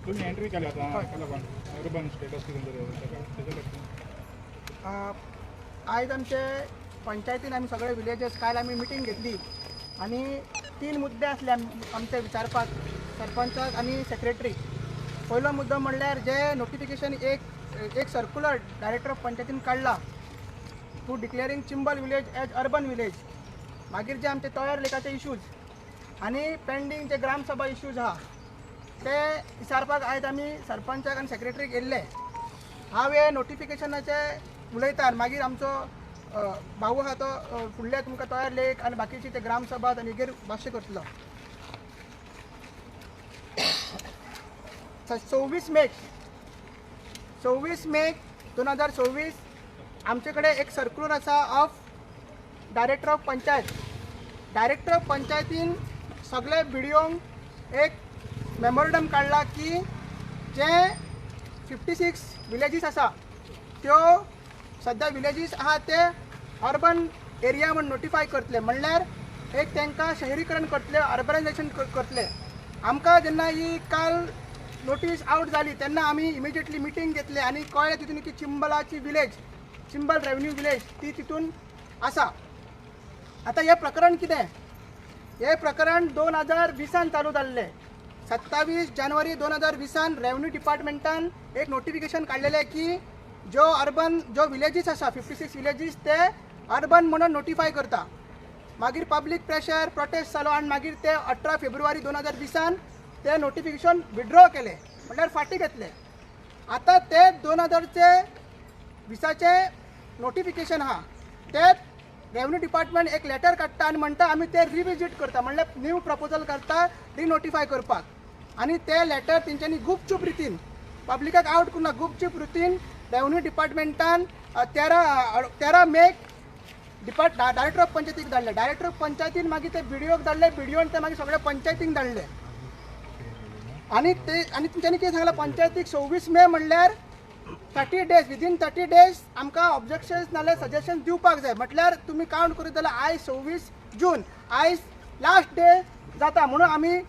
तुम्ही एंट्री केली आता अर्बन स्टेटस कितें. आयज आमचे पंचायतीन आमी सगळे विलेजर्स काल आमी मिटींग घेतली आनी 3 मुद्दे आसले आमचे विचारपाक सरपंचाक आनी सेक्रेटरी. पयलो मुद्दो म्हणल्यार जे नोटिफिकेशन एक सर्कुलर डायरेक्टर ऑफ पंचायतीन काडला to declaring Chimbel village as urban village. मागीर जे आमचे तोयार लेकाचे इशूज आनी पेंडींग जे ग्रामसभा इशूज आहा ते विचारपाक आयज आमी सरपंचाक आनी सेक्रेटरीक येयल्ले. हांव हे नोटिफिकेशनाचे उलयता आनी मागीर आमचो भाऊ आहा तो फुडल्या तुमकां तोयार लेक आनी बाकीची ते ग्रामसभा आनी हेगेर भाश्य करतलो. 26 मे 2026 आमचे कडेन एक सर्कुलर आसा of director of panchayat. Director of पंचायतीन सगळे बिडिओंक एक मेमोरंडम काडला की जे 56 विलेजीस आसा त्यो सद्या विलेजीस आहा ते अर्बन एरिया म्हूण नोटिफाय करतले, म्हणल्यार एक तांकां शहरीकरण करतले, अर्बनायजेशन करतले. आमकां जेन्ना ही काल नोटीस आवट जाली तेन्ना आमी इमिजिएटली मिटींग घेतले आनी कळ्ळें तितून की चिंबलाची विलेज, चिंबल रेवन्यू विलेज ती तितून आसा. आतां हें प्रकरण कितें, हें प्रकरण 2020 चालू जाल्लें. 27 जानेवारी 2020 रेवन्यू डिपार्टमेंटान एक नोटिफिकेशन काडलेलें की ज्यो अर्बन ज्यो विलेजीस आसा 56 विलेजीस ते अर्बन म्हणून नोटिफाय करता. मागीर पब्लीक प्रेशर प्रोटेस्ट जालो आनी मागीर ते 18 फेब्रुवारी 2020 ते नोटिफिकेशन विड्रॉ केले, म्हणल्यार फाटीं घेतले. आतां ते 2020 नोटिफिकेशन आहा ते रेवन्यू डिपार्टमेंट एक लेटर काडटा आनी म्हणटा आमी ते रिविजीट करता, म्हणल्यार न्यू प्रपोजल करता रिनोटिफाय करपाक. आनी ते लेटर तेंच्यांनी गुपचूप रितीन पब्लिकाक आवट करूना, गुपचूप रितीन रेवन्यू डिपार्टमेंटान 13 मेक डायरेक्टर ऑफ पंचायतीक धाडले. डायरेक्टर ऑफ पंचायतीन मागीर ते बिडिओक धाडले, बिडिओन ते मागीर सगळे पंचायतीक धाडले. आनी ते आनी तेंच्यांनी कितें सांगलां पंचायतीक 26 मे म्हणल्यार 30 डेज, विदीन 30 डेज आमकां ऑब्जेक्शन्स नाल्यार सजेशन दिवपाक जाय. म्हटल्यार तुमी कावंट करीत जाल्यार आयज 26 जून, आयज लास्ट डे जाता, म्हणून आमी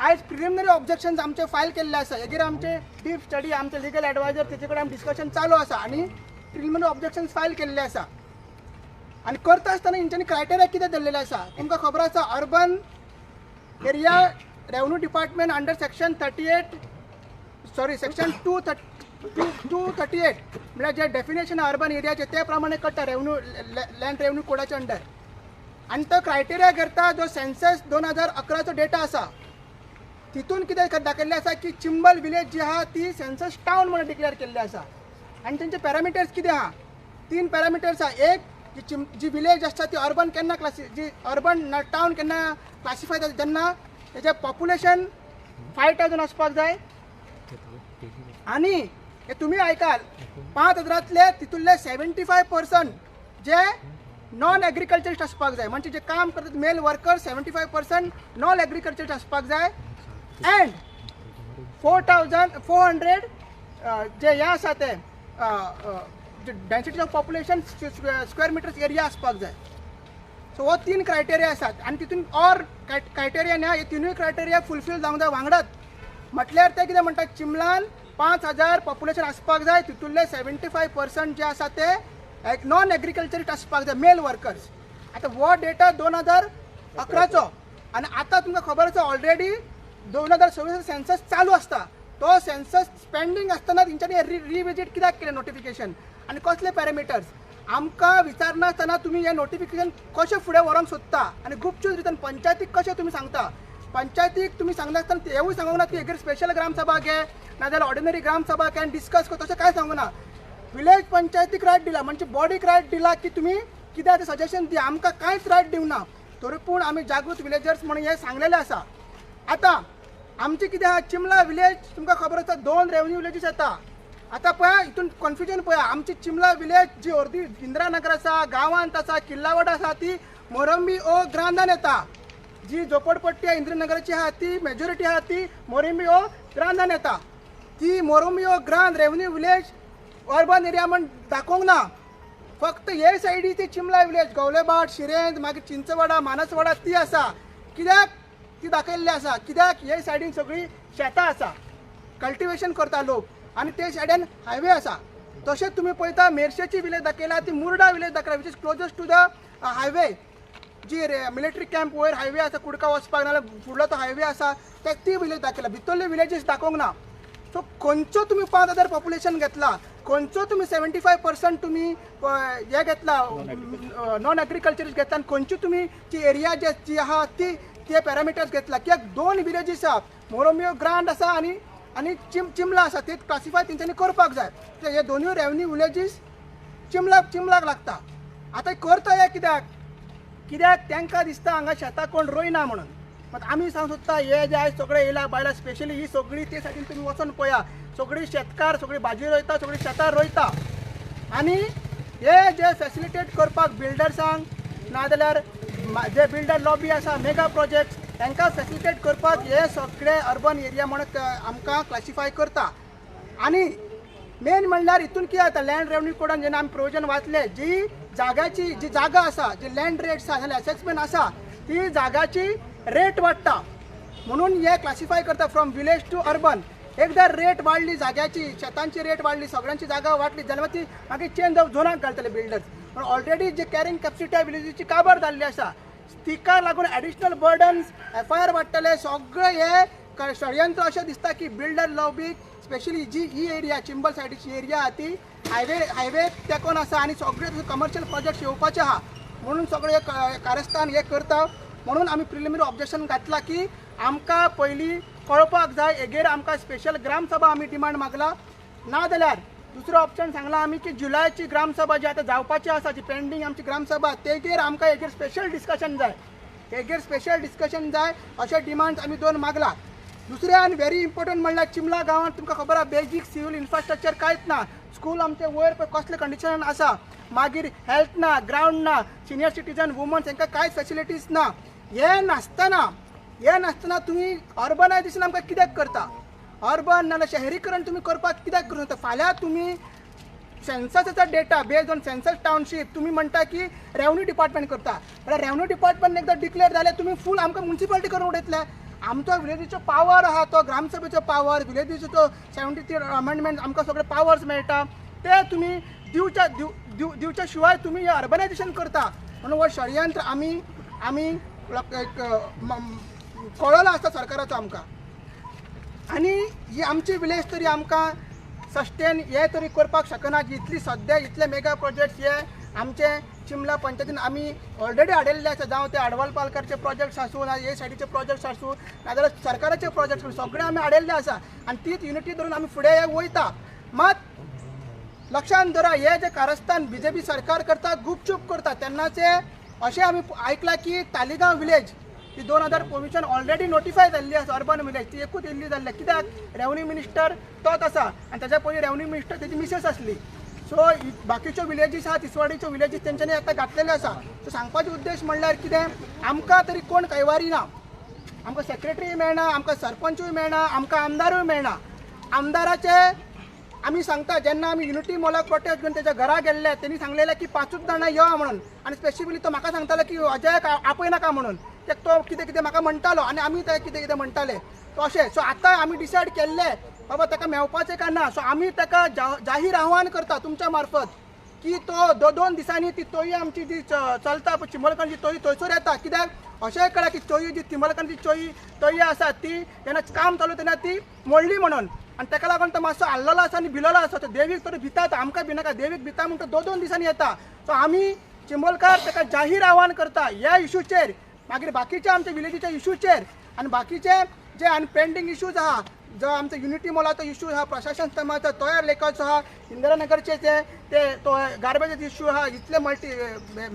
आयज प्रिलिमिनरी ऑब्जेक्शन्स आमचे फायल केल्ले आसा. हेगेर आमचे डीप स्टडी आमचे लिगल एडवायजर तेचे कडेन आमी डिस्कशन चालू आसा आनी प्रिलिमिनरी ऑब्जेक्शन्स फायल केल्ले आसा. आनी करता आसतना हेंच्यांनी क्रायटेरिया कितें धरलेलें आसा तुमकां खबर आसा. Urban area revenue department under section section 238 म्हळ्यार जे डेफिनेशन अर्बन एरियाचे ते प्रमाणे करता रेवन्यू लँड रेवन्यू कोडाचे अंडर. आनी तो क्रायटेरिया करता जो सेन्सस 2011चो डेटा आसा तितून कितें दाखयल्लें आसा की चिंबल विलेज जी आहा ती सेन्सस टावन म्हणून डिक्लेअर केल्ली आसा. आनी तेंचे पॅरामिटर्स कितें आहा, 3 पॅरामिटर्स आहा. एक जी विलेज आसता ती अर्बन केन्ना जी अर्बन टावन केन्ना क्लासिफाय जाता तेन्ना तेजें पॉप्युलेशन 5000 आसपाक जाय. आनी हे तुमी आयकाल 5000तले तितूंतले 75% जे नॉन एग्रीकल्चरिस्ट आसपाक जाय, म्हणजे जे काम करतात मेल वर्कर 75% नॉन एग्रीकल्चरिस्ट आसपाक जाय. एंड 4400 जे हें आसा ते density of population square metres area आसपाक जाय. सो हो 3 क्रायटेरिया आसात आनी तितून ऑर क्रायटेरिया न्ही, हे तिनूय क्रायटेरिया फुलफील जावंक जाय वांगडाच. म्हटल्यार ते कितें म्हणटा चिंबलान 5000 पॉप्युलेशन आसपाक जाय, तितूंतले 75% जे आसा ते नॉन एग्रीकल्चरिस्ट आसपाक जाय, मेल वर्कर्स. आतां हो डेटा 2011चो आनी आतां तुमकां खबर आसा ऑलरेडी 2026 सेन्सस चालू आसता. तो सेन्सस पेंडींग आसतना तेंच्यांनी रिविजीट कित्याक केलें नोटिफिकेशन आनी कसले पॅरामिटर्स आमकां विचारनासतना तुमी हें नोटिफिकेशन कशें फुडें व्हरोंक सोदता आनी गुपचूप रितीन पंचायतीक कशें तुमी सांगता. पंचायतीक तुमी सांगनासतना हेवूय सांगूंक ना की हेगेर स्पेशल ग्रामसभा घे नाजाल्यार ऑर्डिनरी ग्रामसभा घे आनी डिस्कस कर, तशें कांय सांगूंक ना. विलेज पंचायतीक रायट दिला, म्हणजे बॉडीक रायट दिला की तुमी कितें तें सजेशन दी, आमकां कांयच रायट दिवना. तरी पूण आमी जागृत विलेजर्स म्हणून हें सांगलेलें आसा. आतां आमचें कितें आहा चिंबला विलेज तुमकां खबर आसा 2 रेवन्यू विलेजीस येता. आतां पळया हितून कन्फ्युजन पळया, आमची चिंबला विलेज जी अर्दी इंदिरानगर आसा, गांवांत आसा, किल्लावड आसा, ती मोरंबी ओ ग्रांदान येता. जी झोपडपट्टी इंदिरानगराची आहा ती मेजॉरिटी आहा ती मोरंबी ओ ग्रांदान येता. ती मोरंबी ओ Grand revenue village urban area म्हण दाखोवंक ना. फक्त हे सायडी ती चिंबला विलेज, गवलेबाट, शिरेंज, मागीर चिंचवाडा, मानसवाडा ती आसा. कित्याक ती दाखयल्ली आसा. कित्याक हे सायडीन सगळीं शेतां आसा, कल्टिवेशन करता लोक आनी ते सायडीन हायवे आसा. तशेंच तुमी पळयता मेरशेची विलेज दाखयला, ती मुर्डा विलेज दाखयला which is closest to the highway. Ji military camp वयर हायवे आसा कुडका वचपाक नाजाल्यार फुडलो तो हायवे आसा ते ती विलेज दाखयला, भितरले विलेजीस दाखोवंक ना. सो खंयचो तुमी 5,000 पॉप्युलेशन घेतला, खंयचो तुमी 75% तुमी हे घेतला नॉन एग्रीकल्चरिस्ट घेतला आनी खंयची तुमी जी एरिया जी आहा ती ते पॅरामिटर्स घेतला. कित्याक 2 विलेजीस आहा, मोरोमियो ग्रांड आसा आनी आनी चिमला आसा, ते क्लासिफाय तेंच्यांनी करपाक जाय. हे दोनूय रेवन्यू विलेजीस चिमलाक लागता. आतां करता हे कित्याक, कित्याक तांकां दिसता हांगा शेतां कोण रोयना म्हणून. मात आमी सांग सोदता हे जे आयज सगळे येयला बायलां स्पेशली ही सगळी ते सायडीन तुमी वचोन पळया, सगळी शेतकार सगळी भाजी रोयता, सगळी शेतां रोयता. आनी हे जे फॅसिलिटेट करपाक बिल्डर्सांक नाजाल्यार जे बिल्डर लॉबी आसा मेगा प्रोजेक्ट्स तांकां फॅसिलिटेट करपाक हे सगळे अर्बन एरिया म्हणून आमकां क्लासिफाय करता. आनी मेन म्हणल्यार हितून कितें जाता, लँड रेवन्यू कोडान जेन्ना आमी प्रोविजन वाचले, जी जाग्याची जी जागा आसा, जी लँड रेट्स आसा जाल्यार एसेसमेंट आसा ती जाग्याची रेट वाडटा म्हणून हे क्लासिफाय करता फ्रॉम विलेज टू अर्बन. एकदां रेट वाडली जाग्याची, शेतांची रेट वाडली, सगळ्यांची जागा वाडली जाल्यार ती मागीर चेंज ऑफ झोनाक घालतले बिल्डर्स. पण ऑलरेडी जे कॅरिंग कॅपॅसिटी विलेजीची काबार जाल्ली आसा तिका लागून एडिशनल बर्डन्स एफआयआर वाडटले. सगळे हे षडयंत्र अशें दिसता की बिल्डर लॉबीक स्पेशली जी ही एरिया चिंबल सायडीची एरिया आहा ती हायवे तेंकोन आसा आनी सगळे कमर्शियल प्रोजेक्ट्स येवपाचे आहा म्हणून सगळे कारस्थान हे करता. म्हणून आमी प्रिलिमिनरी ऑब्जेक्शन घातला की आमकां पयलीं कळपाक जाय हेगेर आमकां स्पेशल ग्रामसभा आमी डिमांड मागला. ना जाल्यार दुसरो ऑप्शन सांगला आमी की जुलयाची ग्रामसभा जी आतां जावपाची आसा, जी पेंडींग आमची ग्रामसभा, तेगेर आमकां हेगेर स्पेशल डिस्कशन जाय, हेगेर स्पेशल डिस्कशन जाय अशें डिमांड्स आमी 2 मागला. दुसरें आनी व्हेरी इम्पोर्टंट म्हणल्यार चिमला गांवांत तुमकां खबर आहा बेजीक सिवील इन्फ्रास्ट्रक्चर कांयच ना. स्कूल आमचें वयर पळय कसले कंडिशनान आसा, मागीर हेल्थ ना, ग्रावंड ना, सिनियर सिटीजन वुमन्स हांकां कांयच फेसिलिटीज ना. हे नासतना तुमी अर्बनायजेशन आमकां कित्याक करता, अर्बन नाजाल्यार शहरीकरण तुमी करपाक कित्याक करूं शकता. फाल्यां तुमी सेन्ससाचो data based on census township तुमी म्हणटा की रेवन्यू डिपार्टमेंट करता, जाल्यार रेवन्यू डिपार्टमेंट एकदां डिक्लेअर जाल्यार तुमी फूल आमकां म्युनिसिपालिटी करून उडयतले. आमचो विलेजीचो पावर आहा तो ग्रामसभेचो पावर, विलेजीचो तो 73 अमेंडमेंट आमकां सगळे पावर्स मेळटा ते तुमी दिवच्या शिवाय तुमी हें अर्बनायजेशन करता. म्हणून हो षडयंत्र आमी आमी कळ्ळो आसता सरकाराचो आमकां. आनी ही आमची विलेज तरी आमकां सस्टेन हे तरी करपाक शकना जितली सद्या इतले मेगा प्रोजेक्ट्स हे आमचे चिमला पंचायतीन आमी ऑलरेडी हाडिल्ले आसा, जावं ते आडवाल पालकारचे प्रोजेक्ट्स आसूं ना हे सायडीचे प्रोजेक्ट्स आसूं नाजाल्यार सरकाराचे प्रोजेक्ट्स आसूं, सगळे आमी हाडिल्ले आसा आनी तीच युनिटी धरून आमी फुडें वयता. मात लक्षांत धरा हे जे कारस्थान बीजेपी सरकार करता गुपचूप करता. तेन्नाचे अशें आमी आयकलां की तालिगांव विलेज ती 2000 परमिशन ऑलरेडी नोटिफाय जाल्ली आसा, अर्बन विलेज ती एकूच इल्ली जाल्ली कित्याक रेवन्यू मिनिस्टर तोच आसा आनी ताच्या पयलीं रेवन्यू मिनिस्टर तेजी मिसेस आसली. सो बाकीच्यो विलेजीस आहा, तिसवाडीच्यो विलेजीस तेंच्यांनी आतां घातलेल्यो आसा. सो सांगपाचो उद्देश म्हणल्यार कितें, आमकां तरी कोण कैवारी ना, आमकां सेक्रेटरीय मेळना, आमकां सरपंचूय मेळना, आमकां आमदारूय मेळना. आमदाराचे आमी सांगता जेन्ना आमी युनिटी मॉलाक प्रोटेस्ट घेवन तेच्या घरा गेल्ले तेणी सांगलेलें की 5 जाणां यो म्हणून, आनी स्पेसिफिकली तो म्हाका सांगतालो की अजयाक आपयनाका म्हणून, ते तो कितें कितें म्हाका म्हणटालो आनी आमी ते कितें कितें म्हणटाले तो अशें. सो आतां आमी डिसायड केल्लें बाबा ताका मेळपाचें काय ना. सो आमी ताका जाहीर आव्हान करता तुमच्या मार्फत की तो 2 दिसांनी ती तोयी आमची जी चलता पळय चिंबलकांची तोयी थंयसर येता. कित्याक अशेंय कळ्ळां की चोयी जी चिंबलकांची तोयी आसा ती जेन्ना काम चालू तेन्ना ती मोडली म्हणून, आनी ताका लागून तो मातसो आल्लोलो आसा आनी भिलोलो आसा. तो देवीक तरी भिता, आमकां भिनाका, देवीक भिता म्हणून तो 2 दिसांनी येता. सो आमी चिंबलकार ताका जाहीर आव्हान करता ह्या इशूचेर, मागीर बाकीच्या आमच्या विलेजीच्या इशूचेर आनी बाकीचे जे आनी पेंडींग इशूज आहा, जो आमचो युनिटी मॉलाचो इशू आहा, प्रशासन स्तंभाचो तयार लेखाचो आहा, इंदिरानगरचे जे ते तो गार्बेज इशू आहा, इतले मल्टी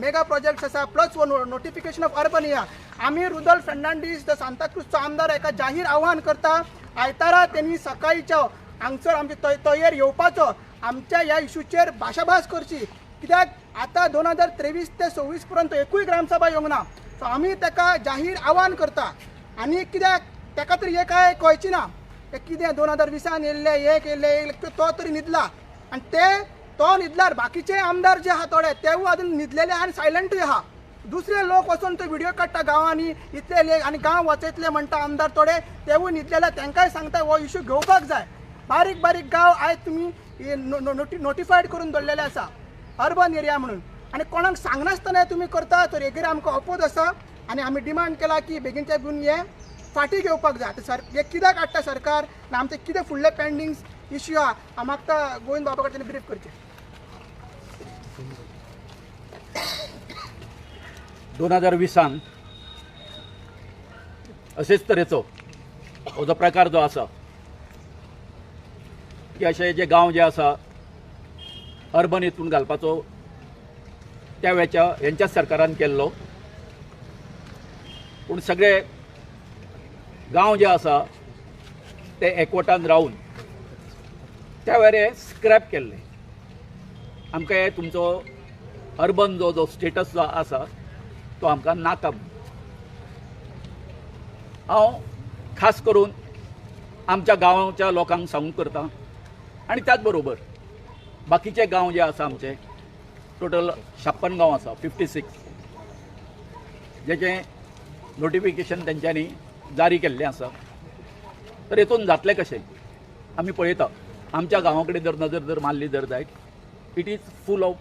मेगा प्रोजेक्ट्स आसा, plus notification of urban area. आमी रुदोल्फ फेर्नांडीस जो सांताक्रूजचो आमदार एका जाहीर आव्हान करता आयतारा तेणी सकाळीच्या हांगसर आमचे तयार येवपाचो, आमच्या ह्या इशूचेर भाशाभास करची. कित्याक आतां 2023 ते 26 पर्यंत एकूय ग्रामसभा येवंक ना. सो आमी ताका जाहीर आव्हान करता. आनी कित्याक ताका तरी हें कांय कळची ना, ते कितें 2020 येयल्ले एक येयल्ले तो तरी न्हिदला आनी ते तो न्हिदल्यार बाकीचे आमदार जे आहा थोडे तेवूय आजून न्हिदलेले आनी सायलंटूय आहा. दुसरे लोक वचून तो व्हिडिओ काडटा गांवांनी इतले आनी गांव वचयतले म्हणटा आमदार थोडे तेवूय न्हिदलेले तांकांय सांगता हो इशू घेवपाक जाय. बारीक बारीक गांव आयज तुमी नोटिफायड करून दवरलेले आसा अर्बन एरिया म्हणून आनी कोणाक सांगनासतना तुमी करता तर हेगेर आमकां अपोज आसा आनी आमी डिमांड केला की बेगीनच्या बेगीन हें फाटीं घेवपाक जाय. आतां सर हे कित्याक हाडटा सरकार आनी आमचे कितें फुडले पेंडींग इश्यू आहा हांव मागता गोविंद बाबा कडच्यान ब्रीफ करचें. 2020 अशेच तरेचो हो जो प्रकार जो आसा की अशे जे गांव जे आसा अर्बन हितून घालपाचो त्या वेळच्या हेंच्याच सरकारान केल्लो, पूण सगळे गांव जे आसा ते एकवटान रावन त्या वेळार हे स्क्रॅप केल्ले. आमकां हे तुमचो अर्बन जो जो स्टेटस जो आसा तो आमकां नाका. हांव खास करून आमच्या गांवच्या लोकांक सांगूंक करता आनी त्याच बरोबर बाकीचे गांव जे आसा आमचे टोटल 56 गांव आसा, 56 जेचें नोटिफिकेशन तेंच्यांनी जारी केल्लें आसा. तर हेतून जातलें कशें आमी पळयता. आमच्या गांवा कडेन जर नजर जर मारली जर जायत, it is full of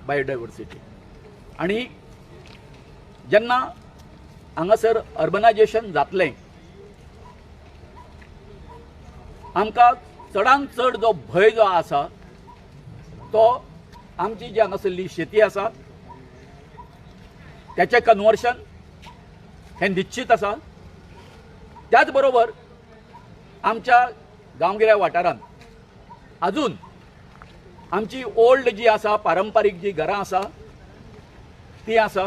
biodiversity. आनी जेन्ना हांगासर अर्बनायजेशन जातलें आमकां चडान चड जो भंय जो आसा तो आमची जी हांगासरली शेती आसा त्याचें कन्वर्शन हें निश्चित आसा. त्याच बरोबर आमच्या गांवगिऱ्या वाठारांत अजून आमची ओल्ड जी आसा पारंपारीक जी घरां आसा ती आसा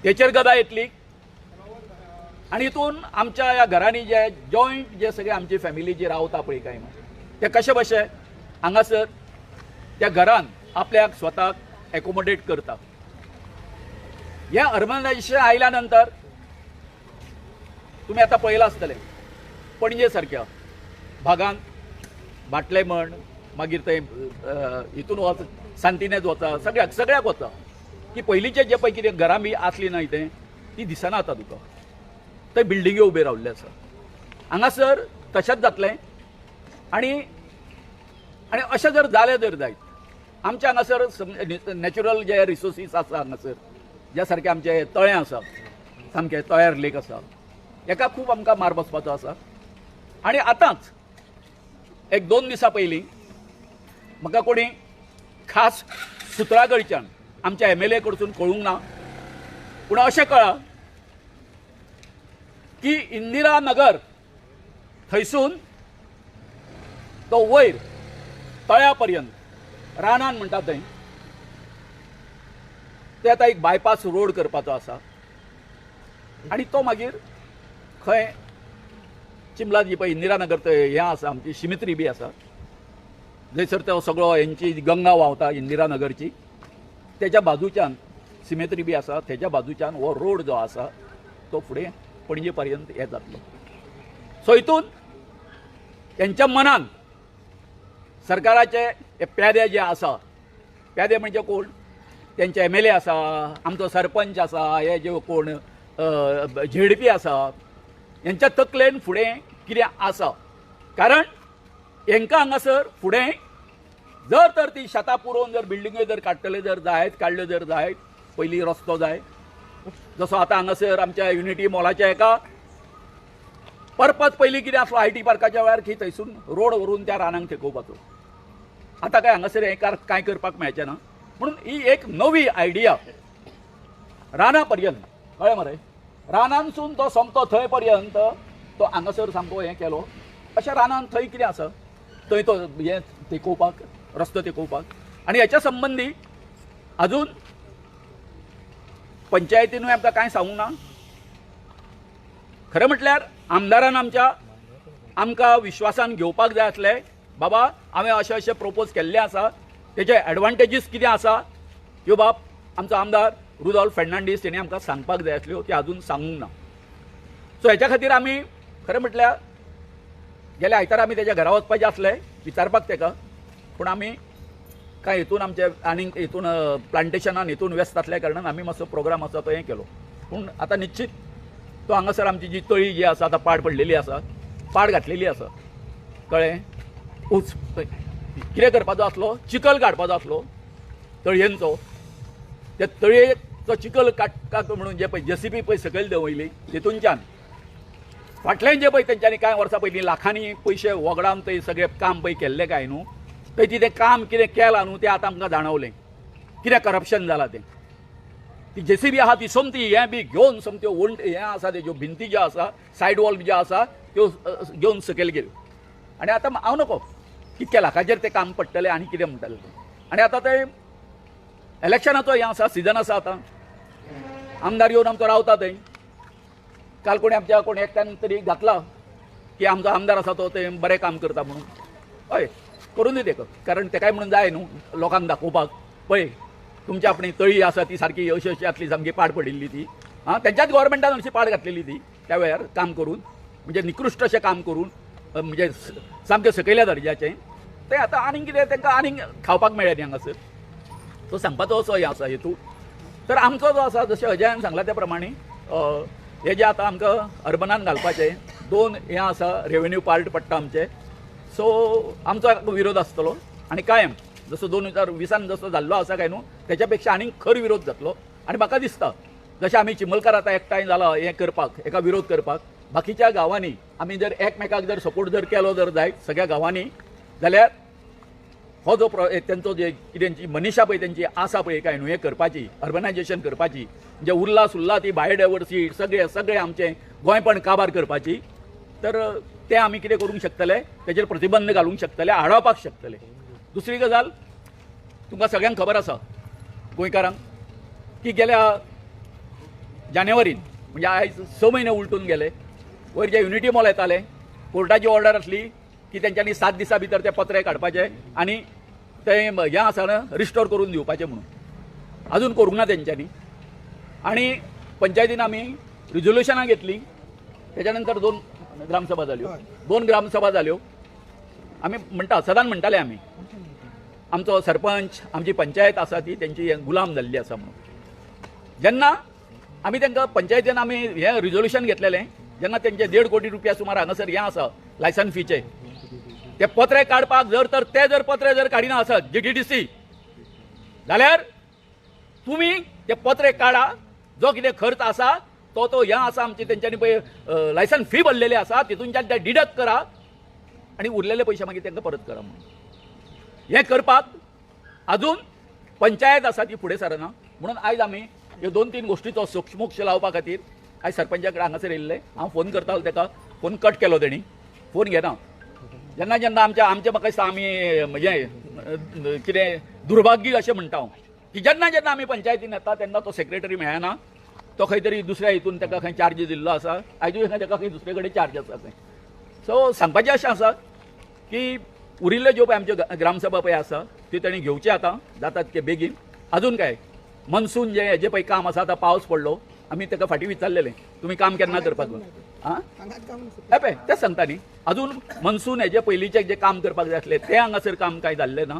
तेचेर गदा येतली आनी हितून आमच्या ह्या घरांनी जे जॉयंट जे सगळे आमची फॅमिली जी रावता पळय काय ते कशे बशे हांगासर त्या घरान आपल्याक स्वताक एकोमोडेट करता. हें अर्बनायजेशन आयल्या नंतर तुमी आतां पळयलां आसतलें पणजे सारक्या भागान बाटले म्हण मागीर थंय हितून वच सांतिनेज वता सगळ्याक सगळ्याक वता की पयलींचे जे पळय कितें घरां बी आसली ना तें ती दिसना आतां तुका, थंय बिल्डिंग्यो उबे रावल्ले आसा. हांगासर तशेंच जातलें आनी आनी अशें जर जालें जर जायत आमच्या हांगासर नॅचरल जे रिसोर्सीस आसा हांगासर ज्या सारके आमचे तळें आसा सामकें तळ्यार लेक आसा हेका खूब आमकां मार बसपाचो आसा. आनी आतांच एक 2 दिसां पयलीं म्हाका कोणी खास सुत्रां कडच्यान आमच्या MLA कडसून कळूंक ना पूण अशें कळ्ळां की इंदिरा नगर थंयसून तो वयर तळ्या पर्यंत रानान म्हणटा थंय ते आतां एक बायपास रोड करपाचो आसा आनी तो मागीर खंय चिमला जी पळय इंदिरा नगर थंय हें आसा आमची शिमित्री बी आसा जंयसर तो सगळो हेंची गंगा व्हांवता इंदिरा नगरची तेच्या बाजूच्यान सिमेत्री बी आसा तेच्या बाजूच्यान हो रोड जो आसा तो फुडें पणजे पर्यंत हे जातलो. सो हितून तेंच्या मनान सरकाराचे हे प्यादे जे आसा, प्यादे म्हणजे कोण तेंचे MLA आसा, आमचो सरपंच आसा, हे जे कोण ZP आसा हेंच्या तकलेन फुडें कितें आसा, कारण हेंकां हांगासर फुडें जर तर ती शेतां पुरोवन जर बिल्डिंग्यो जर काडटले जर जायत काडल्यो जर जायत पयलीं रस्तो जाय जसो आतां हांगासर आमच्या युनिटी मॉलाच्या एका पर्पज पयलीं कितें आसलो IT पार्काच्या वेळार की थंयसून रोड व्हरून त्या रानांक तेकोवपाचो. आतां काय हांगासर हें कांय करपाक मेळचें ना म्हणून ही एक नवी आयडिया राना पर्यंत कळ्ळें मरे रानांसून तो सोमतो थंय पर्यंत तो हांगासर सामको हें केलो. अशें रानान थंय कितें आसा थंय तो हें तेकोवपाक रस्तो तेकोवपाक. आनी हेच्या संबंदी अजून पंचायतीनूय आमकां कांय सांगूंक ना. खरें म्हटल्यार आमदारान आमच्या आमकां विश्वासान घेवपाक जाय आसलें बाबा हांवें अशें अशें प्रपोज केल्लें आसा तेजे एडवांटेजीस कितें आसा ह्यो बाब आमचो आमदार रुदोल्फ फेर्नांडीस तेणी आमकां सांगपाक जाय आसल्यो त्यो अजून सांगूंक ना. सो हेच्या खातीर आमी खरें म्हटल्यार गेल्या आयतारा आमी तेज्या घरा वचपाचें आसलें विचारपाक तेका, पूण आमी कांय हितून आमचे आनीक हितून प्लांटेशनान हितून व्यस्त आसल्या कारणान आमी मातसो प्रोग्राम आसा तो हें केलो. पूण आतां निश्चित तो हांगासर आमची जी तळी जी आसा आतां पाड पडलेली आसा, पाड घातलेली आसा, कळ्ळें. उच कितें करपाचो आसलो, चिखल काडपाचो आसलो तळयेंचो, त्या तळयेचो चिखल काडटा म्हणून जे पळय जेसीबी पळय सकयल देंवयली तितूनच्यान फाटल्यान जे पळय तेंच्यांनी कांय वर्सां पयलीं लाखांनी पयशे वगडावन थंय सगळें काम पळय केल्लें काय न्हू, थंय तितें काम कितें केलां न्हू तें आतां आमकां जाणवलें कितें करप्शन जालां तें. ती जेसीबी आहा ती सोमती हें बी घेवन सोमत्यो वण्ट हें आसा तेज्यो भिंती ज्यो आसा सायड वॉल ज्यो आसा त्यो घेवन सकयल गेल्यो. आनी आतां हांव नको कितक्या लाखाचेर तें काम पडटलें आनी कितें म्हणटलें तें. आनी आतां तें इलेक्शनाचो हें आसा सिजन आसा, आतां आमदार येवन आमचो रावता थंय. काल कोणी आमच्या कोण एकट्यान तरी घातला की आमचो आमदार आसा तो तें बरें काम करता म्हणून. हय करून दी तेका, कारण तेकाय म्हणून जाय न्हू लोकांक दाखोवपाक पळय तुमची आपली तळी आसा ती सारकी अशी अशी आसली सामकी पाड पडिल्ली ती, आं तेंच्याच गव्हर्मेंटान अशी पाड घातलेली ती त्या वेळार काम करून, म्हणजे निकृश्ट अशें काम करून म्हणजे सामकें सकयल्या दर्जाचें तें आतां आनीक कितें तांकां आनीक खावपाक मेळ्ळें न्ही हांगासर. सो सांगपाचो असो हें आसा हेतू. तर आमचो जो आसा जशें अजयान सांगला त्या प्रमाणे हे जे आतां आमकां अर्बनान घालपाचें दोन हें आसा रेवेन्यू पार्ट पडटा आमचें, सो आमचो विरोध आसतलो आनी कायम जसो 2020 जसो जाल्लो आसा काय न्हू तेच्या पेक्षा आनीक खर विरोध जातलो. आनी म्हाका दिसता जशें आमी चिमलकार आतां एकठांय जाला हें करपाक एका विरोध करपाक, बाकीच्या गांवांनी आमी जर एकमेकाक जर सपोर्ट जर केलो जर जायत सगळ्या गांवांनी जाल्यार हो जो तेंचो जे कितें मनीशा पळय तेंची आसा पळय काय न्हू हें करपाची अर्बनायजेशन करपाची, म्हणजे उरला सुरला ती बायोडायवर्सिटी सगळें सगळें आमचें गोंयपण काबार करपाची, तर तें आमी कितें करूंक शकतले तेजेर प्रतिबंध घालूंक शकतले, आडावपाक शकतले. दुसरी गजाल तुमकां सगळ्यांक खबर आसा गोंयकारांक की गेल्या जानेवारीन म्हणजे आयज 6 म्हयने उलटून गेले वयर जे युनिटी मॉल येताले कोर्टाची ऑर्डर आसली की तेंच्यांनी 7 दिसां भितर ते पत्रे काडपाचे आनी ते हें आसा न्हू रिस्टोर करून दिवपाचें म्हणून, अजून करूंक ना तेंच्यांनी. आनी पंचायतीन आमी रिजोल्युशनां घेतलीं, तेच्या नंतर 2 ग्रामसभा जाल्यो, 2 ग्रामसभा जाल्यो. आमी म्हणटा सदांच म्हणटाले आमी आमचो सरपंच आमची पंचायत आसा ती तेंची गुलाम जाल्ली आसा म्हणून. जेन्ना आमी तांकां पंचायतीन आमी हें रिजोल्युशन घेतलेलें जेन्ना तेंचे 1.5 कोटी रुपया सुमार हांगासर हें आसा लायसन फीचे ते पत्रे काडपाक जर तर ते जर पत्रे जर काडिना आसत जीटीडीसी जाल्यार तुमी ते पत्रे काडा, जो कितें खर्च आसा तो तो हें आसा आमचे तेंच्यांनी पळय लायसन फी भरलेली आसा तितूनच्यान ते डिडक्ट करा आनी उरलेले पयशे मागीर तांकां परत करा म्हणून. हें करपाक अजून पंचायत आसा ती फुडें सरना म्हणून आयज आमी ह्यो 2-3 गोश्टीचो सोक्षमोक्ष लावपा खातीर आयज सरपंचा कडेन हांगासर येयल्ले. हांव फोन करतालो ताका, फोन कट केलो तेणी, फोन घेना. जेन्ना जेन्ना आमच्या आमचें म्हाका दिसता आमी म्हणजे कितें दुर्भाग्य अशें म्हणटा हांव की जेन्ना जेन्ना आमी पंचायतीन येता तेन्ना तो सेक्रेटरी मेळना, तो खंय तरी दुसऱ्या हितून ताका खंय चार्ज दिल्लो आसा, आयजूय खंय ताका खंय दुसरे कडेन चार्ज आसा खंय. सो सांगपाचें अशें आसा की उरिल्ल्यो ज्यो पळय आमच्यो ग्रामसभा पळय आसा त्यो तांणी घेवच्यो आतां जाता तितके बेगीन. अजून काय मनसून जें हेजें पळय काम आसा, आतां पावस पडलो आमी ताका फाटीं विचारलेलें तुमी काम केन्ना करपाक आं हें पळय तेंच सांगता न्ही, अजून मनसून हेजे पयलींचें जें काम करपाक जाय आसलें तें हांगासर काम कांय जाल्लें ना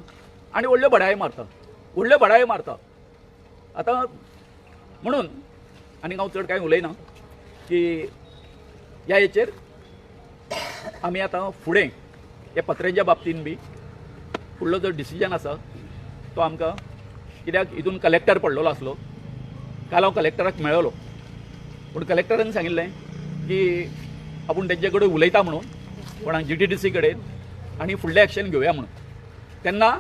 आनी व्हडल्यो बडायो मारता, व्हडल्यो बडायो मारता आतां. म्हणून आनी हांव चड कांय उलयना की ह्या हेचेर आमी आतां फुडें ह्या पत्र्यांच्या बाबतीन बी फुडलो जो डिसिजन आसा तो आमकां कित्याक हितून कलेक्टर पडलेलो आसलो, काल हांव कलेक्टराक मेळ्ळो पूण कलेक्टरान सांगिल्लें की आपूण तेंचे कडेन उलयता म्हणून पण जीटीडीसी कडेन आनी फुडलें एक्शन घेवया म्हणून. तेन्ना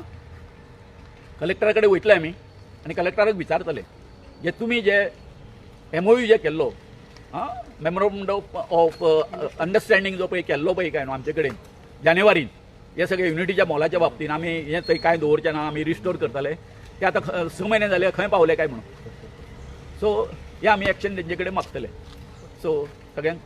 कलेक्टरा कडेन वयतले आमी आनी कलेक्टराक विचारतले जे तुमी जे एमओयू जे केल्लो आं मेमोरंडम ऑफ अंडरस्टँडींग जो पळय केल्लो पळय काय न्हू आमचे कडेन जानेवारीन हे सगळे युनिटीच्या मॉलाच्या बाबतीन आमी हें थंय कांय दवरचें ना, आमी रिस्टोर करतले, ते आतां 6 म्हयने जाले खंय पावले काय म्हणून. सो हे आमी एक्शन तेंचे कडेन मागतले. सो सगळ्यांक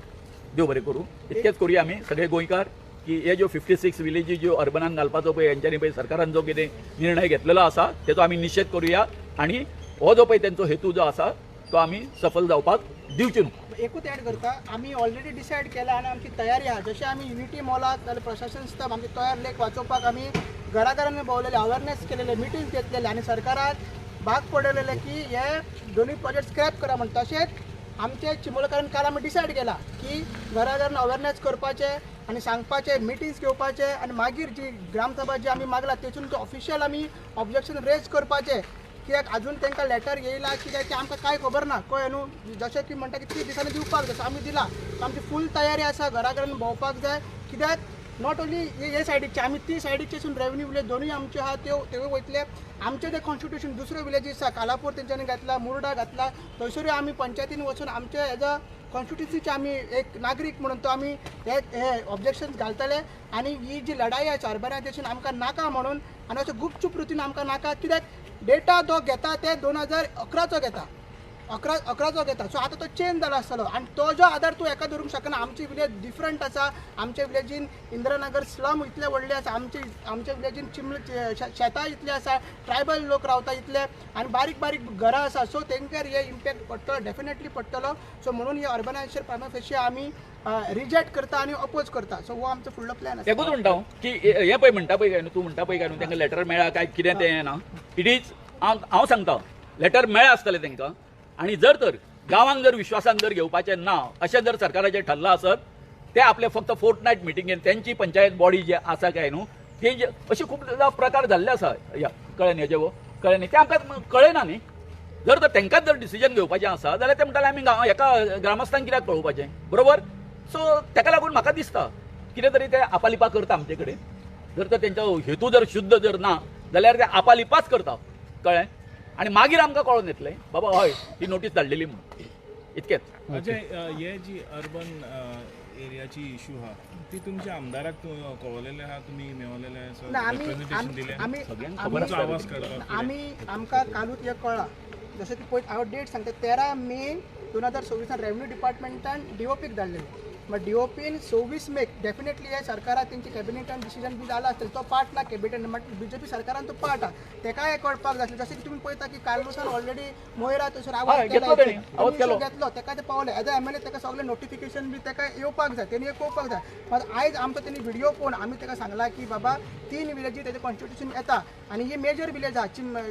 देव बरें करूं, इतकेंच करुया आमी सगळे गोंयकार की हे ज्यो 56 विलेजी ज्यो अर्बनान घालपाचो पळय हेंच्यांनी पळय सरकारान जो कितें निर्णय घेतलेलो आसा तेचो आमी निशेध करुया आनी हो जो पळय तेंचो हेतू जो आसा तो आमी सफल जावपाक दिवचे न्हू. एकूच एड करता, आमी ऑलरेडी डिसायड केला आनी आमची तयारी आहा. जशें आमी युनिटी मॉलाक जाल्यार प्रशासन स्टाफ आमचे तयार लेख वाचोवपाक आमी घराघरांनी भोंवलेले, अवेरनेस केलेले, मिटींग्स घेतलेले आनी सरकाराक भाग पडलेले की हे दोनूय प्रोजेक्ट स्क्रॅप करा म्हण. तशेंच आमचे चिंबलकारान काल आमी डिसायड केला की घराघरान अवेरनेस करपाचें आनी सांगपाचें, मिटींग्स घेवपाचें आनी मागीर जी ग्रामसभा जी आमी मागला तेतून ऑफिशियल आमी ऑब्जेक्शन रेज करपाचें. कित्याक अजून तांकां लेटर येयला कित्याक तें आमकां कांय खबर ना. कळ्ळें न्हू, जशें की म्हणटा की 30 दिसांनी दिवपाक जाय, सो आमी दिला. आमची फूल तयारी आसा, घरा घरान भोंवपाक जाय. कित्याक not only हे सायडीचे, आमी ती सायडीचे रेवन्यू विलेज दोनूय आमच्यो आहा त्यो त्योय वयतले. आमचे ते कॉन्स्टिट्युशन दुसऱ्यो विलेजीस आसा, कालापूर तेंच्यांनी घातला, मुर्डा घातला, थंयसरूय आमी पंचायतीन वचून आमचे एज अ कॉन्स्टिट्युन्सीचे आमी एक नागरीक म्हणून तो आमी हे हे ऑब्जेक्शन्स घालतले. आनी ही जी लढाई आसा अर्बनायझेशन आमकां नाका म्हणून आनी अशें गुपचूप रितीन आमकां नाका. कित्याक डेटा जो घेता ते 2011चो घेता, 11-11चो घेता. सो आतां तो चेंज जाला आसतलो आनी तो जो आदार तूं हेका धरूंक शकना. आमची विलेज डिफरंट आसा, आमच्या विलेजीन इंदिरानगर स्लम इतले व्हडले आसा, आमच्या विलेजीन चिमल शेतां इतली आसा, ट्रायबल लोक रावता इतले आनी बारीक बारीक घरां आसा. सो तेंकां हे इम्पॅक्ट पडटलो, डेफिनेटली पडटलो. सो म्हणून हे अर्बनायझेशन प्रायमा फेशी आमी रिजेक्ट करता आनी अपोज करता. सो हो आमचो फुडलो प्लॅन आसा. तेकूच म्हणटा हांव की हें पळय म्हणटा पळय काय न्हू, तूं म्हणटा पळय काय न्हू तांकां लेटर मेळ्ळा काय कितें तें ना, it is हांव सांगता लेटर मेळ्ळा आसतलें तांकां. आनी जर तर गांवांक जर विश्वासान जर घेवपाचें ना अशें जर सरकाराचें ठरलां आसत, ते आपले फक्त फोर्ट नायट मिटिंगेन तेंची पंचायत बॉडी जी आसा काय न्हू ती अशे खूब प्रकार जाल्ले आसा. या कळ्ळें न्ही, हेजे कळ्ळें न्ही, तें आमकां कळना न्ही. जर तर तांकांच जर डिसिजन घेवपाचें आसा जाल्यार ते म्हणटाले आमी गांव हेका ग्रामस्थांक कित्याक कळोवपाचें, बरोबर. सो ताका लागून म्हाका दिसता कितें तरी ते आपालिपा करता आमचे कडेन. जर तर तेंचो हेतू जर शुद्ध जर ना जाल्यार ते आपालिपाच करता, कळ्ळें. आनी मागीर आमकां कळोन येतलें बाबा हय ही नोटीस धाडलेली म्हणून, इतकेंच. अजय, हे जी अर्बन एरियाची इशू आहा ती तुमच्या आमदाराक कळवलेले आहा, तुमी मेवलेले ना, रिप्रेझेंटेशन दिलें, आमी सगळ्यांक खबर तुमचो आसता. आवाज काडपाक आमी आमकां कालूच हें कळ्ळां. जशें की पळय हांव डेट सांगता, 13 मे 2026 रेवन्यू डिपार्टमेंटान डीओपीक धाडलेलें. मागीर डीओपीन 26 मेक डेफिनेटली हे सरकाराक तेंची कॅबिनेटान डिसिजन बी जाला आसतलें, तो पार्ट ना कॅबिनेट, बीजेपी सरकारान तो पार्ट आहा, तेका हें कळपाक जाय आसलें. जशें की तुमी पळयता की कार्लुसान ऑलरेडी मोयरा थंयसर आवाज हय, केला, घेतलो तेणी, आवाज केलो. घेतलो, तेका ते पावले एज अ एमएलए, तेका सगळें नोटिफिकेशन बी तेका येवपाक जाय, तेणी पळोवपाक जाय. मात आयज आमचो तेणी व्हिडियो पळोवन आमी तेका सांगला की बाबा 3 विलेजी तेजे कॉन्स्टिट्युशन येता आनी ही मेजर विलेज आहा,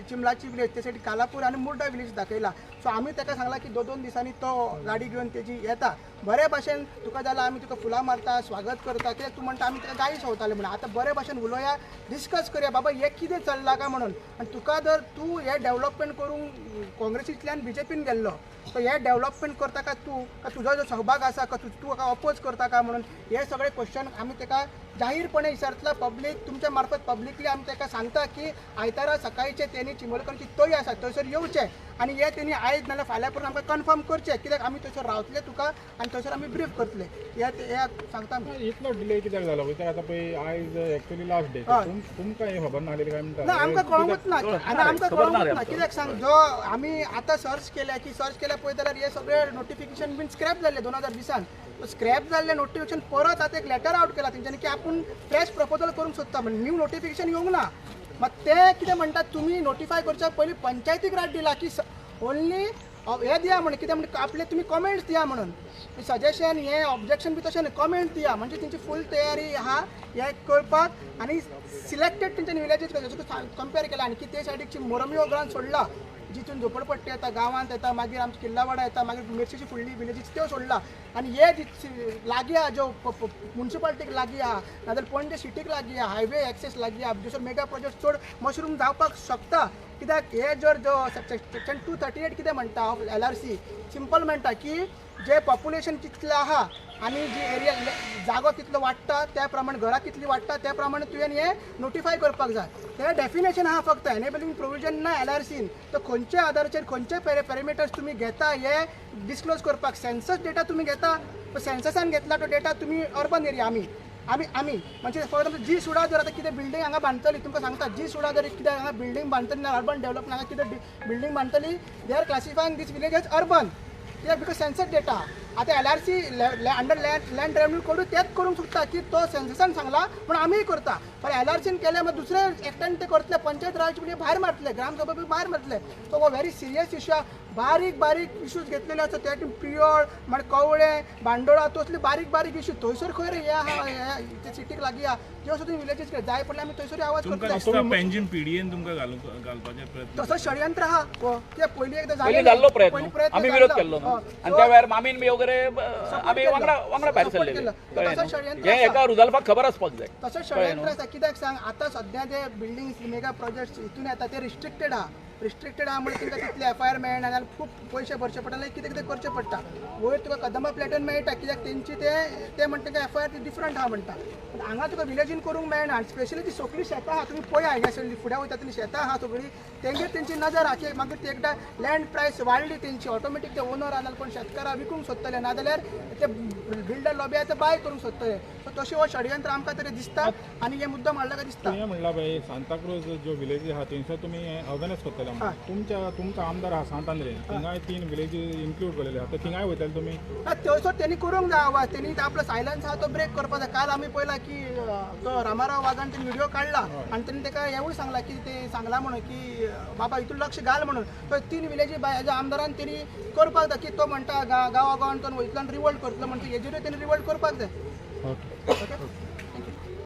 चिमलाची विलेज, ते सायडीन कालापूर आनी मुर्डा विलेज दाखयला. सो आमी तेका सांगला की 2-2 दिसांनी तो गाडी घेवन तेजी येता, बरे भाशेन तुका जाल्यार आमी तुका फुलां मारता, स्वागत करता. कित्याक तूं म्हणटा आमी ताका गाळी संवताले म्हणून. आतां बरे भाशेन उलोवया, डिस्कस करया बाबा हें कितें चल्लां काय म्हणून. आनी तुका जर तूं हें डेवलपमेंट करूंक काँग्रेसींतल्यान बीजेपीन गेल्लो, सो हें डेवलपमेंट करता काय तूं, काय तुजो जो सहभाग आसा काय तूं हाका अपोज करता काय म्हणून, हे सगळे क्वेश्चन आमी ताका जाहीरपणे विचारतला. पब्लीक तुमच्या मार्फत पब्लिकली आमी ताका सांगता की आयतारा सकाळचे तेणी चिंबलकरची तोय आसा थंयसर येवचें आनी हे तेणी आयज नाल्यार फाल्यां पर्यंत आमकां कन्फर्म करचें, कित्याक आमी थंयसर रावतले तुका आनी थंयसर आमी ब्रीफ करतले. हे सांगता आमी. इतलो डिले कित्याक जालो? कित्याक आतां पळय आयज एक्चुअली लास्ट डे, हय. तुमकां हें खबर नासलेली काय म्हणटा? ना, आमकां कळोंकूच ना, आनी आमकां खबर ना रे कळोंकूच ना. आमकां. कित्याक सांग, जो आमी आतां सर्च केल्या की सर्च केल्या पळयत जाल्यार हे सगळे नोटिफिकेशन बीन स्क्रॅप जाल्ले 2020 स्क्रॅप जाल्ले नोटिफिकेशन परत आतां एक लेटर आवट केला तेंच्यांनी की आपूण फ्रेश प्रपोजल करूंक सोदता म्हण, न्यू नोटिफिकेशन येवंक ना. मात ते कितें म्हणटात, तुमी नोटिफाय करच्या पयलीं पंचायतीक रायट दिला की ओन्ली हे दिया म्हणून, कितें म्हणटा आपले तुमी कॉमेंट्स दिया म्हणून, सजेशन हे ऑब्जेक्शन बी तशें न्हय, कॉमेंट्स दिया म्हणजे तेंची फूल तयारी आहा हें करपाक. आनी सिलेक्टेड तेंच्यानी विलेजीस कंपेर केला आनी की ते सायडीक मोरमियो ग्रांत सोडला, जितून झोपडपट्टी येता, गांवांत येता, मागीर आमची किल्लावाडा येता, मागीर मिरचेची फुडली विलेजीस त्यो सोडला. आनी हे लागीं आहा ज्यो मुन्सिपालिटीक लागीं आहा, नाजाल्यार पणजे सिटीक लागीं आहा, हायवे एक्सेस लागीं आहा, जसो मेगा प्रोजेक्ट चड मशरूम जावपाक शकता. कित्याक हे जर जो सेक्शन 238 कितें म्हणटा ऑफ LRC, simple म्हणटा की जे पॉप्युलेशन कितलें आहा आनी जी एरिया जागो कितलो वाडटा त्या प्रमाणे घरां कितली वाडटा त्या प्रमाणे तुवें हें नोटिफाय करपाक जाय. तें डेफिनेशन आहा, फक्त एनेबलिंग प्रोविजन ना LRCन. तर खंयच्या आधाराचेर खंयचे पेरिमिटर्स तुमी घेता हे डिस्क्लोज करपाक. सेन्सस डेटा तुमी घेता, सेन्ससान घेतला तो डेटा तुमी अर्बन एरिया आमी आमी आमी म्हणजे फॉर एक्झाम्पल जी सुडा जर आतां कितें बिल्डींग हांगा बांदतली, तुमकां सांगता, जी सुडा जर कितें हांगा बिल्डींग बांदतली ना अर्बन डेवलपमेंट हांगा कितें building बांदतली, they are classifying this village as urban, कित्याक because census data. आतां LRC under land revenue कोडूय तेच करूंक शकता की तो सेन्ससान सांगला पूण आमीय करता. पण LRCन केलें मागीर दुसरे एकट्यान ते करतले, पंचायत राज बी भायर मारतले, ग्रामसभा बी भायर मारतले. सो हो व्हेरी सिरियस इशू आहा. बारीक बारीक इशूज घेतलेले आसा ते प्रियोळ मागीर कवळे बांडोळा तसले बारीक बारीक इशू थंयसर खंय रे हे आहा ते सिटीक लागीं आहा त्यो सुद्दां विलेजीस जाय पडल्यार आमी थंयसर आवाज तुमकां करतले. दिसता पेंजीम पीडीएन तुमकां घालपाचे प्रयत्न तसो षडयंत्र आहा हो कित्याक पयलीं एकदां पयलीं जाल्लो प्रयत्न, प्रयत्न आमी विरोध जाल्लो. केल्लो न्हू हय. आनी त्या वेळार मामीन बी वगैरे आमी वांगडा वांगडा भायर Support सरलेले. केल्लो. कळ्ळें तसो न्हू? षडयंत्र हें आसा. हेका रुदाल्फाक खबर आसपाक जाय. तसो षडयंत्र आसा. कित्याक सांग, आतां सद्या जे बिल्डिंग्स मेगा प्रोजेक्ट्स हितून येता ते रिस्ट्रिक्टेड आहा. रिस्ट्रिक्टेड आहा म्हणजे तुमकां तितले FIR मेळना जाल्यार खूब पयशे भरचे पडटा, नाल्यार कितें कितें करचें पडटा. वयर तुका कदंबा प्लॅटून मेळटा कित्याक तेंची ते म्हणटा ते FIR ती डिफरंट आहा म्हणटा. पूण हांगा तुका विलेजीन करूंक मेळना. आनी स्पेशली ती सगळीं शेतां आहा, तुमी पळया हांगा सगळीं फुडें वयता ती शेतां आहा सगळीं तेंगेर तेंची नजर आहा की मागीर ती एकदां लँड प्रायस वाडली तेंची ऑटोमॅटीक ते ओनर आहा नाल्यार कोण शेतकारां विकूंक सोदतले, नाजाल्यार ते बिल्डर लॉबी आहा ते बाय करूंक सोदतले. सो तशें हो षडयंत्र आमकां तरी दिसता आनी हे मुद्दो मांडला काय दिसता. तुवें म्हणलां पळय सांताक्रूज ज्यो विलेजी आहा थंयसर तुमी अवेरनेस करतले. तुमचो आमदार आहा सांत आंद्रे, थिंगाय 3 विलेजी इन्क्लूड केलेले आहा, तर थिंगाय वयतले तुमी? ना, थंयसर तेणी करूंक जाय आवाज, तेणी आपलो सायलन्स आहा तो ब्रेक करपाक जाय. काल आमी पळयला की तो रामाराव वाघान तेणी व्हिडिओ काडला आनी तेणी तेका हेवूय सांगला की ते सांगला म्हणून की बाबा हितून लक्ष घाल म्हणून. तो 3 विलेजी एज आमदारान तेणी करपाक जाय की तो म्हणटा गांवा गांवान तो वयतलो आनी रिवोल्ट करतलो म्हणटा, हेजेरूय तेणी रिवोल्ट करपाक जाय. ओके. ओके.